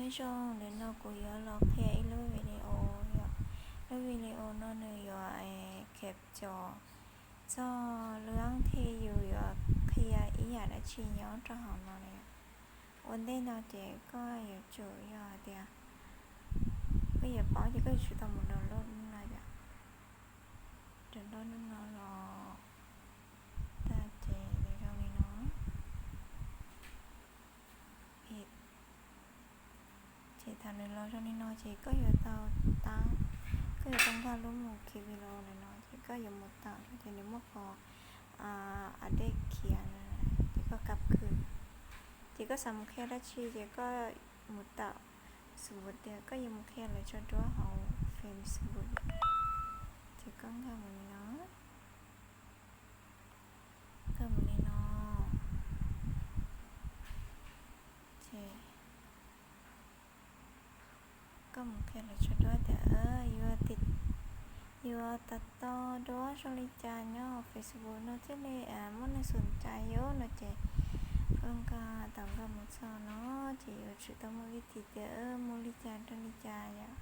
Nyob zoo, nim no kuv yuav los qhia ib lub video yom. Lub video no nws yuav khev cov txog lub thiab yus yuav qhia ib yam dab tsi nyob rau hauv no na yom. Ua ntej no ces koj yuav tsum yog hais tias koj yuav paub ces koj yuav tsum tau mus download lub no yom. Download lub no los tag ces nws zoo li no. Ces thaum nws los zoo li no ces koj yuav tau tab, koj yuav tau nkag lub mus khi video li no ces koj yuav mus tawm ces nws muaj qhov update khiav na, ces koj kab khw. Ces koj xav mus qhia dab tsi ces koj mus tawm, xws li tias koj yuav mus qhia lawv tso duab hauv Facebook, ces koj nkag mus li no, nkag mus li no, ces koj mus qhia lawv tso duab tias yuav, yuav tau tso duab zoo li cas nyob Facebook no thiaj li muaj neeg xom cai yus no ces koj nkag, thaum nkag mus txog no ces yuav tsum tau muaj vib thim tias mus li cas rau li cas yom.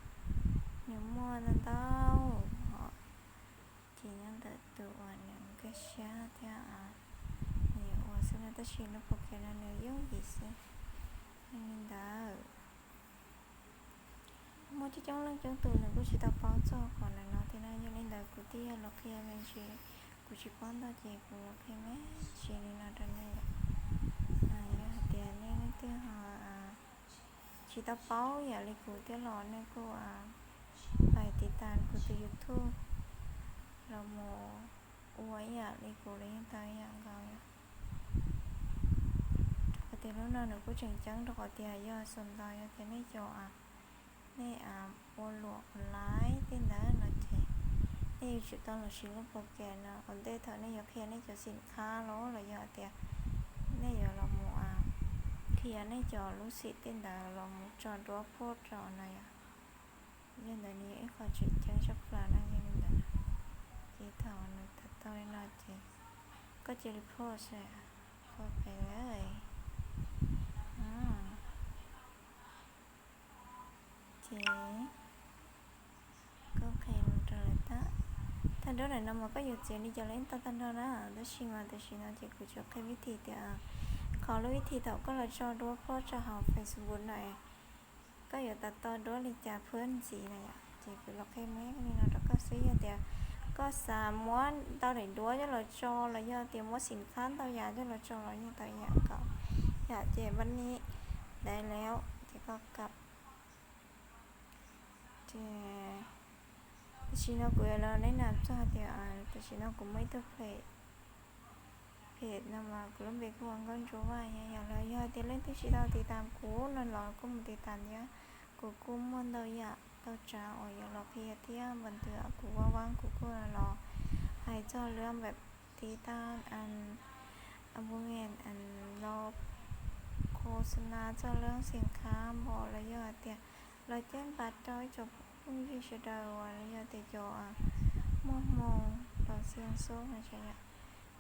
Nws muaj ntau ntau hom, ces nyob ntawm tus uas nws nkag siab thiab nws yuav ua xwb no, tab sis lub Pocket no nws yooj yim xwb. Yog li ntawd, muaj coob coob leej coob tus nws kuj tsis tau paub txog qhov ntawm no thiab na. Yog li ntawd kuv thiaj los qhia me ntsis, kuv tsis paub ntau ces kuv los qhia me ntsis li no rau nej. Yog hais tias nej leej twg ho tsis tau paub yam li kuv thiab los nej kuj pais tiv tas kuv tus YouTube los mus ua ib yam li kuv los yeej tau ib yam nkaus yom. Rau qhov tias lub no nws kuj tseem ceeb rau qhov tias yog xav ntaus yog tias nej cov, nej ua luam online tej ntawd no ces nej yuav tsum tau los siv lub Pocket no ua ntej thaum nej yuav qhia nej cov xim khab los los yog tias nej yuav los mus qhia nej cov lub xim tej ntawd los mus tso duab post rau no yom. Yog ntawd nws yog ib qho tseem ceeb tshaj plaws no. Yog li ntawd, ces thaum nws tau tau li no ces koj cia li post, post pem lawm. Ces koj qhia mus rau lawv tag. Tag duab ntawm no mas koj yuav txiav li cas los yeej tau tag nrho na, tab sis mas tam sim no ces kuv tsuas qhia vib thim tias qhov lub vib thim thaum koj los tso duab post rau hauv Facebook no koj yuav tau tso duab li cas phwb ntxiv na yom. Ces kuv los qhia me li no rau koj xwb. Yog tias koj xav muab ntau daim duab coj los tso los yog tias muab xim khab ntau yam coj los tso los yeej tau ib yam nkaus yom. Ces npaj ni dai lawm ces koj kam. Ces tam sim no kuv yuav los nes nam txog hais tias tam sim no kuv muaj ib tug phem, phem no mas kuv lub npe kuj ua Nkauj Ntsuab Vaj yom. Los yog tias leej twg tsis tau tiv tas kuv no los kuj mus tiv tas thiab. Kuv kuj muaj ntau yam ntau tsav uas yuav los qhia thiab npam twg kuv vaj vaab kuv kuj los hais txog lub npe tiv tas, npu me los khos nas txog lub xim khab npaum los yog hais tias los caj npab rau ib co phooj ywg sawv daws uas los yog tias cov muaj hmoo los xia xub no yom.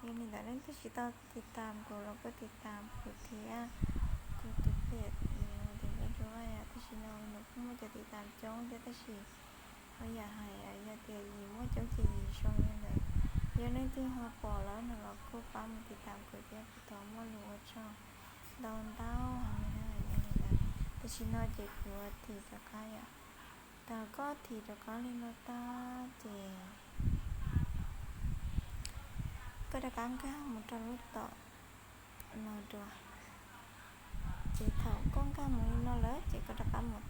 Yog li ntawd leej twg tsis tau tiv tas kuv los kuj tiv tas kuv thiab. Kuv tus phem yog tias Nkauj Ntsuab Vaj yom, tam sim no nws kuj muaj cov tiv tas coob thiab tab sis ho yam hais yog tias yim muaj coob ces yim zoo li ntawd. Yog leej twg ho pom lawm no los kuj pab mus tiv tas kuv thiab, kuv thov muaj lus ua tsaug ntau ntau heev li na. Yog li ntawd tam sim no ces kuv thim rov qab yom. Thaum koj thim rov qab li no tag ces koj rov qab nkag mus rau lub tom no dua. Ces thaum koj nkag mus li no lawm ces koj rov qab mus